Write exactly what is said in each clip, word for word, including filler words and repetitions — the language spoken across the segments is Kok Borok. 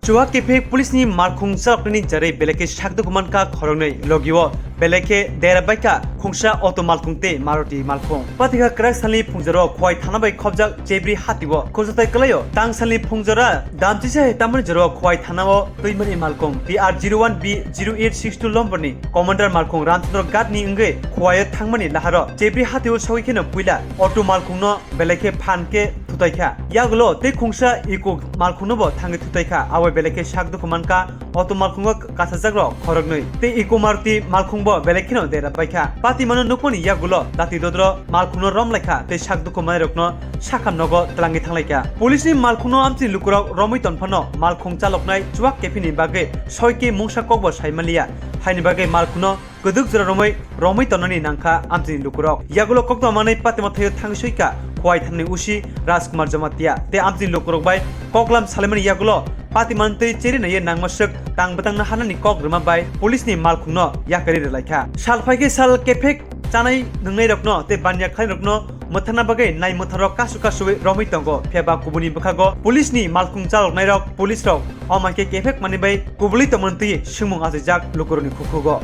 Chuak kephek police ni malkhung chaloknani jarwi belai khe sak dukhu mankha khoroknwi, logio belai khe dera baikha khungsa auto malkhung tei Maruti malkhung. Patikha kwrak salni phungjaro Khowai thana bai khobjak Chebri hatio khungsa tai kwlaio. Tang salni phungjora damchisa hai tamani jora Khowai thanao twimani malkhung T R zero one B zero eight six two lomborni commander malkhung Ramchandra Ghat ni wngwi Khowai thangmani laharo Chebri hatio sogwi kheno puila auto malkhungno belai khe phan khe thutai kha. Yagulo tei khungsa iko malkhungno bo thangwi thutai kha. Abo belai khe sak dukhu mankha auto malkhungo kasajakrok khoroknwi tei iko Maruti malkhungbo belai kheno dera pai kha. Patimano nukmani yagulo dati dodro malkhungno rom lai kha tei sak dukhu manwirokno sakham nogo twlangwi thang lai kha. Police ni malkhungno amchini lukurok romwi tonphano malkhung chaloknai chuak kephini bagwi soi khe mungsa kokbo sai manliya. Haini bagwi malkhungno kwdwk jora romwi, romwi tonani nangkha amchini lukurok. Yagulo koktwma manwi patima thaio thangwi soika Khowai thanani usi Rajkumar Jamatia tei amchini lukurok bai koklam salaimani yagulo patima twi cheri naiye nangma swk tang bwtangna hanani kok rwma bai police ni malkhungno yakarwi rwlaikha. Sal phaikhe sal kephek chanai nwngnairokno tei baniya khlainairokno mwthangna bagwi nai mwthangrok kasu kasuwi romwi tongo, phiyaba kubuni bwkhago police ni malkhung chaloknairok police rok o mankhe kephek manwi bai kubulwi tongmani twi swngmung achaijak lukurokni khukhugo.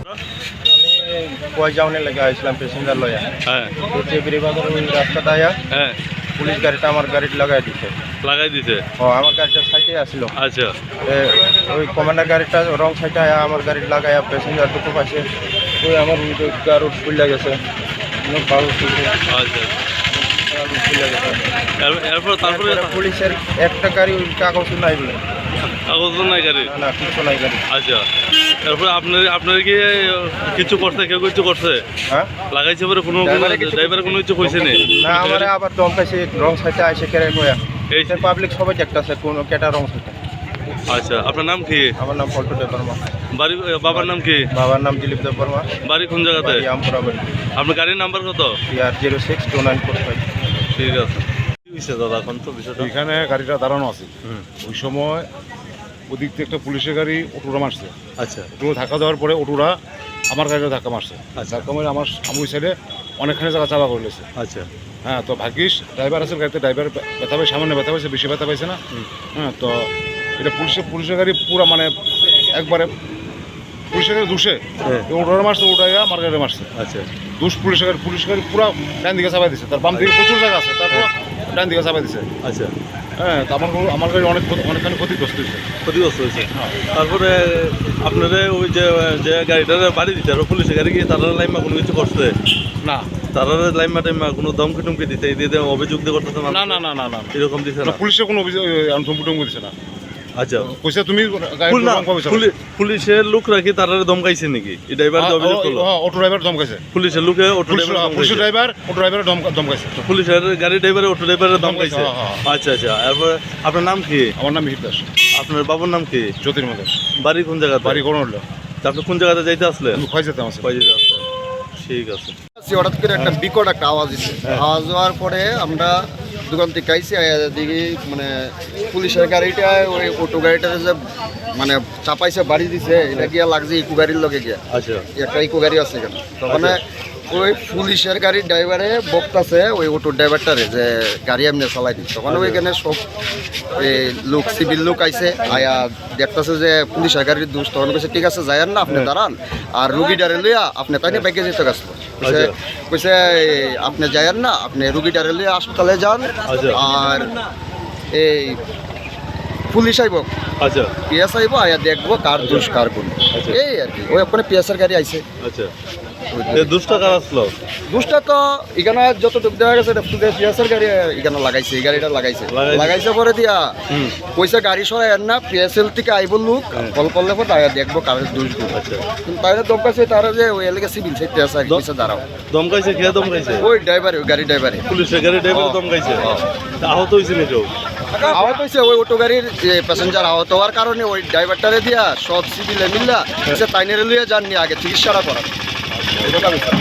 আমি খোয়াই যাওয়ানি লাগে আইছিলাম প্যাসেঞ্জার লয়া। হ্যাঁ। তো চেবড়ি বাজার ওই রাস্তাটা আয়া, হ্যাঁ। পুলিশ গাড়িটা আমার গাড়িত লাগাই দিছে। লাগাই দিছে? ও, আমার গাড়িটা সাইডে আসিল। আচ্ছা। এ, ওই কমান্ডার গাড়িটা রং সাইডে আয়া আমার গাড়িত লাগাইয়া প্যাসেঞ্জার দুঃখ পাইছে। ওই আমার ওই যে গারুর খুলে গেছে। আমার বাবু খুলছে। আচ্ছা। গারুর খুলে গেছে। এর-, এরপর তারপরে এরপরে পুলিশের একটা গাড়ি ওই কাগজ নাই বলে। কাগজ তো নাই গাড়ির? না, না, কিচ্ছু নাই গাড়ি। আচ্ছা। এরপরে আপনার, আপনারা কি, আহ, কিছু করছে? কেউ কিছু করছে? হ্যাঁ? লাগাইছে পরে কোনো, ড্রাইভারে কিছু ড্রাইভারে কোনো কিছু কইছে নি? না, আমারে আবার ধমকাইছে, রং সাইডে আইসে কেরে কয়া। এই সে পাবলিক সবাই দেখতাছে কোন কেটা রং সাইডে। আচ্ছা, আপনার নাম কি? আমার নাম পল্টু দেববর্মা। বাড়ি, এ, বাবার নাম কি? বাবার নাম দিলীপ দেববর্মা। বাড়ি কোন জায়গাতে? বাড়ি আমপুরা বাড়ি। আপনার গাড়ির নাম্বার কত? TR zero six two nine four five. ঠিক আছে। কি হয়েছে দাদা, এখন তো বিষয়টা? এখানে গাড়িটা দাঁড়ানো আছে। হুম। ওই সময় ওদিক থেকে একটা পুলিশের গাড়ি অটোরা মারছে। আচ্ছা। অটোরা ধাক্কা দেওয়ার পরে অটোরা আমার গাড়িটা ধাক্কা মারছে। আচ্ছা। ধাক্কা মারে আমার, আমি ওই সাইডে অনেকখানি জায়গা চাপা করে নিয়েছে। আচ্ছা। হ্যাঁ, তো ভাগ্যিস ড্রাইভার আছে গাড়িতে, ড্রাইভার ব্য-, ব্যথা পাইছে, সামান্য ব্যথা পাইছে, বেশি ব্যথা পাইছে না। হুম। হ্যাঁ, তো এটা পুলিশের, পুলিশের গাড়ি পুরা মানে একবারে পুলিশের গাড়ি দুষে, হ্যাঁ। অটোরা মারছে, অটোরা আমার গাড়ি মারছে। আচ্ছা। দুষ পুলিশের গাড়ি, পুলিশের গাড়ি পুরা ডান দিকে চাপাই দিছে, তার বাম দিকে প্রচুর জায়গা আছে, তার পুরা ডান দিকে চাপাই দিছে। আচ্ছা। হ্যাঁ, তো আমার, আমার গাড়ি অনেক ক্ষতি-, অনেকখানি ক্ষতিগ্রস্ত হয়েছে। ক্ষতিগ্রস্ত হয়েছে। হ্যাঁ। তারপরে আপনারা ওই যে, যে গাড়িটারে বাড়ি দিতে পারো, পুলিশের গাড়ি কি তারা লাইমা কোনো কিছু করছে? না। তারা লাইমা টাইমা কোনো ধমকি টমকি দিতে, এই দিয়ে অভিযোগ দিয়ে করতেছে না? না, না, না, না, না, না। এরকম দিছে না, না? পুলিশে কোনো অভিযোগ, এ, আম-, ধমকি টমকি দিছে না। আচ্ছা। কইছে তুমি গাড়ি পুল-, না, রং করেছো। পুলি-, পুলিশের লোকরা কি তারারে ধমকাইছে নাকি? এই ড্রাইভার যে হ্যাঁ, অভিযোগ ও-, করলো? হ্যাঁ, অটো ড্রাইভার ধমকাইছে। পুলিশের লোকে অটো পুলিশ, ড্রাইভার হ্যাঁ, পুলিশের ধমকাইছে। ড্রাইভার, অটো ড্রাইভার ধমকা-, ধমকাইছে। পুলিশের গাড়ি ড্রাইভারে অটো ড্রাইভারে ধমকাইছে, ধমকাইছে? হ্যাঁ, হ্যাঁ। আচ্ছা, আচ্ছা। এরপর আপনার নাম কি? আমার নাম মিহির দাস। আপনার বাবার নাম কি? জ্যোতির্ময় দাস। বাড়ি কোন জায়গাতে? বাড়ি করণডাঙ্গা। তা আপনি কোন জায়গাতে যাইতে আসলেন? আমি খোয়াইজাতে আসলাম। খোয়াইজাতে আসলেন। ঠিক আছে। হঠাৎ করে একটা বিকট একটা আওয়াজ দিছে। হ্যাঁ। আওয়াজ হওয়ার পরে আমরা দোকান থেকে আইছি, আইয়া দেখি মানে পুলিশের গাড়িটা ওই অটো গাড়িটা যে মানে চাপাইছে, বাড়ি দিছে, এটা গিয়া লাগছে ইকো গাড়ির লগে গিয়া। আচ্ছা। একটা ইকো গাড়ি আছে এখানে। তো ওখানে আচ্ছা। ওই পুলিশের গাড়ির ড্রাইভারে বকতাছে ওই অটো ড্রাইভারটারে যে গাড়ি এমনি চালাই দিচ্ছে। তখন আচ্ছা। ওইখানে সব এই লোক, সিভিল লোক আইছে, আয়া দেখতাছে যে পুলিশের গাড়ির দোষ, তখন কইছে, "ঠিক আছে, যাইয়েন না, আপনি হ্যাঁ। দাঁড়ান, আর রুগীটারে লইয়া আপনি তাই না আচ্ছা। বাইকে যেতে গেছিল।" কইছে, আচ্ছা। কইছে, "এই, আপনি যাইয়েন না, আপনি রুগীটারে লইয়া হাসপাতালে যান, আচ্ছা। আর এই পুলিশ আইব, আচ্ছা। পিএস আইব, আয়া দেখবো কার আচ্ছা। দোষ কার গুণ।" আচ্ছা। এই আর কি, ওই ওখানে পিএসের গাড়ি আইছে। আচ্ছা। এ দুষ্টা কার আসলো? দুষ্টা তো এখানে যতটুকু দেখা গেছে, এটা ফুটেজ পিএসের গাড়ি এখানে লাগাইছে, এই গাড়িটা লাগাইছে। লাগাইছে। লাগাইছে পরে দিয়া হুম। কইছে গাড়ি সরাই আর না, পিএসএল থেকে আইব লোক, হ্যাঁ। কল করলে পরে তারা দেখবো কার দুষ গুণ। আচ্ছা। কিন্তু তারা দমকাইছে, তারা যে ওই এলাকা সিভিল সাইড আছে, দ-, কইছে দাঁড়াও। দমকাইছে, কে দমকাইছে? ওই ড্রাইভারে, ওই গাড়ি ড্রাইভারে। পুলিশের গাড়ি ড্রাইভারে ও। দমকাইছে? ও। তা আহত হয়েছে নি কেউ? আহত হয়েছে, ওই অটো গাড়ির যে প্যাসেঞ্জার আহত হওয়ার কারণে ওই ড্রাইভারটারে দিয়া সব সিভিলে মিল্লা হ্যাঁ। সে তাইনেরে লইয়া যাননি আগে চিকিৎসাটা করার। এই কথা বলছে।